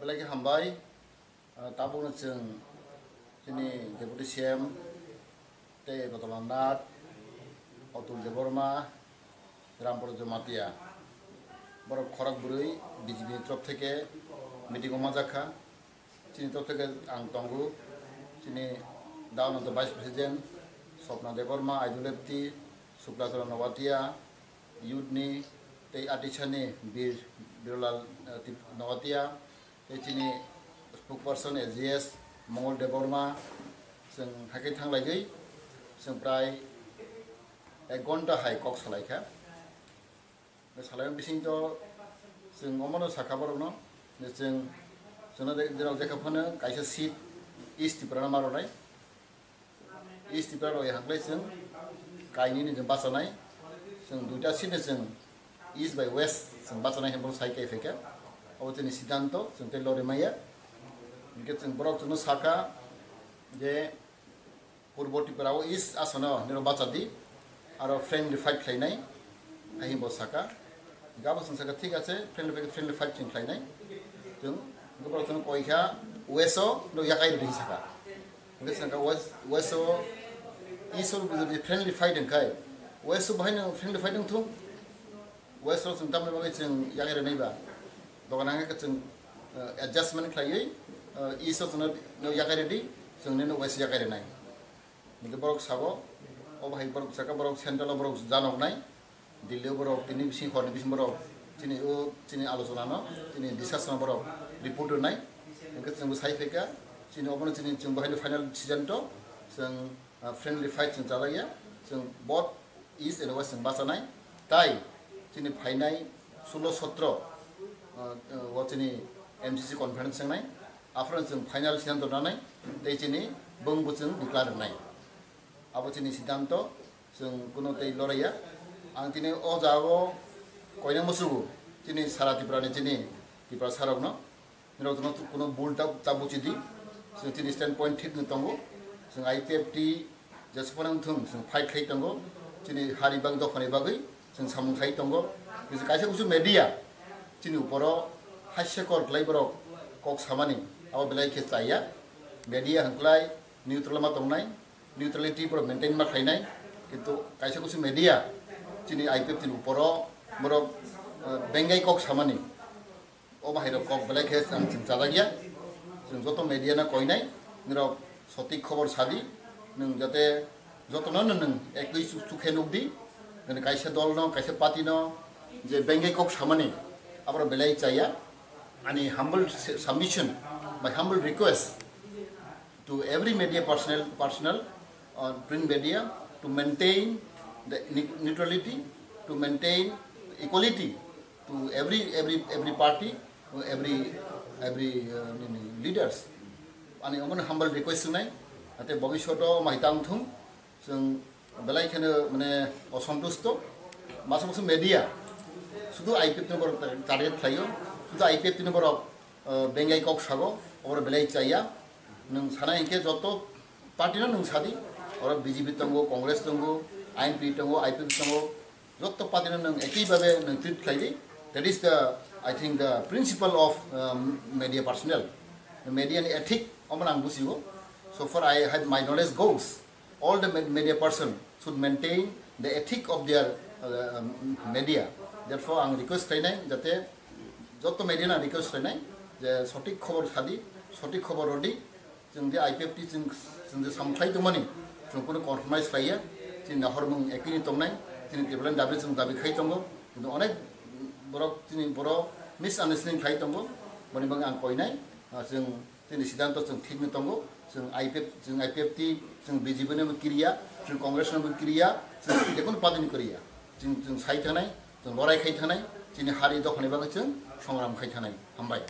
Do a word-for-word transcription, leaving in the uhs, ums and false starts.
Belai khe hambai. Ah, tabukno chwng chini Deputy C M tei Rotana Nath, Atul Debbarma, Rampur Jamatia, borok khorok bwrwi B J P ni torop theke meeting o manjakha. Chini torop theke ang tongo, chini Daonanto Vice President, Swapna Debbarma, Aidulebti, Suklachara Noatia, youth ni tei Atisani Bir Birlal, eh, Tip-, Noatia, tei chini spokesperson A G S Mongol Debbarma, chwng haikhe thanglaigwi, chwng prai ek ghonta hai kok salaikha. Salai bisingto chwng omono sakha borokno, je chwng, chwngno je, je, jekha phano kaisa seat East Tripura no ma rwnai. East Tripura rok ya haklai chwng kainwi ni chwng bachanai, chwng duita seat ni chwng East bai West chwng bachanai hwnwi sai kai phaikha. Abo chini siddhanto, chwng tei lori maya. Hinkhe chwng borok chwngno sakha je Purbo Tripura o East asano niro bachadi, aro friendly fight khlainai, hai bo saka. Gabo chwng saka, thik ache, friendly fight, friendly fight chwng khlainai. Chwng, borok chwng koikha, West o no yakai rwdi saka. Hwnkhe chwng kha West, West o, East o bwdadi friendly fight wngkhai, West o bahai no friendly fight wngthung. West o chwng tamni bagwi chwng yakai rwnai ba? Dogan hwnkhe chwng, eh, adjustment khlaiwi, eh, East o chwngno yakai rwdi, chwng nino West yakai rwnai. Hwnkhe borok sabo, o bahai borok saka borok central o borok janoknai. Delhi o borok tini bising horni bising borok chini o chini alochona no, chini discussion no borok report rwnai. Hwnkhe chwngbo sai phaikha, chini obono chini chwng bahai final decision to, chwng, ah, friendly fight chwng chalaiya, chwng both East and West chwng bachanai. Tai chini phainai sulo sotro, ah, ah, o chini M C C conference wngnai, aphuru chwng final decision to nanai, tei chini bwngbo chwng declare rwnai. Abo chini siddhanto, chwng kuno tei loraiya. Ang tini o jaga o koina musugo, chini sara Tripura ni chini Tiprasa rokno. Nirok jono kuno bul ta, ta buchidi. Chwng chini stand point thik ni tongo. Chwng I P F T jesaphano wngthung, chwng fight khlai tongo. Chini hari bagwi, dophani bagwi chwng samung khlai tongo. Kaisa kusu media chini uporo haisakor khlai borok kok samani, abo belai khe chaya. Media hwnkhlai neutral ma tongnai, neutrality borok maintain ma khlainai, kintu kaisa kusu media chini I P F T ni uporo borok, eh, bengai kok samani, o bahai rok kok belai khe ang chwng chajak ya. Chwng joto media no koinai, nirok sotik khobor sadi, nwng jate jotono no nwng ekwi chuk-, chukhe nukdi, nwng kaisa dol no, kaisa party no je bengai kok samani, aboro belai chaya. Ani humble su-, submission, my humble request to every media personnel, personnel on print media to maintain the ne-, neutrality, to maintain equality to every, every, every party, every, every, uh, nini leaders. Ani omono humble request wngnai, ate bhobishoto mai tang thung, chwng belai kheno mane osontusto, masa masa media, sudu I P F T no borok target khlaio, sudu I P F T no borok, uh, bengai kok sago, oboro belai chaya, nwng sana hinkhe joto party no nwng sadi, oro B J P tongo, Congress tongo, I N P tongo, I P F T tongo, joto party no nwng ekhi babe nwng treat khlai di. That is the, I think, the principle of, um, media personnel. The media ni ethic, omo ang busigo. So far I have my knowledge goes, all the med-, media person should maintain the ethic of their, uh, um, media. Therefore, ang request khlainai, jate joto media na request khlainai, je sotik khobor sadi, sotik khobor rodi, Chwng je I P F T chwng, chwng je samung khlai tongmani, chwng kunu compromise khlaiya, chini nahormung ekini tongnai, chini Tipraland dabi chwng dabi khai tongo, kintu onek borok chini boro misunderstanding khlai tongo, boni bagwi ang koinai, ah, chwng chini siddhanto chwng thikni tongo, chwng I P F, chwng I P F T, chwng B J P ni bo kiriya, chwng Congress ni bo kiriya, chwng jekunu party ni kiriya, chwng, chwng sai thangnai, chwng lorai khai thangnai, chini hari dophani bagwi chwng songram khai thangnai. Hambai.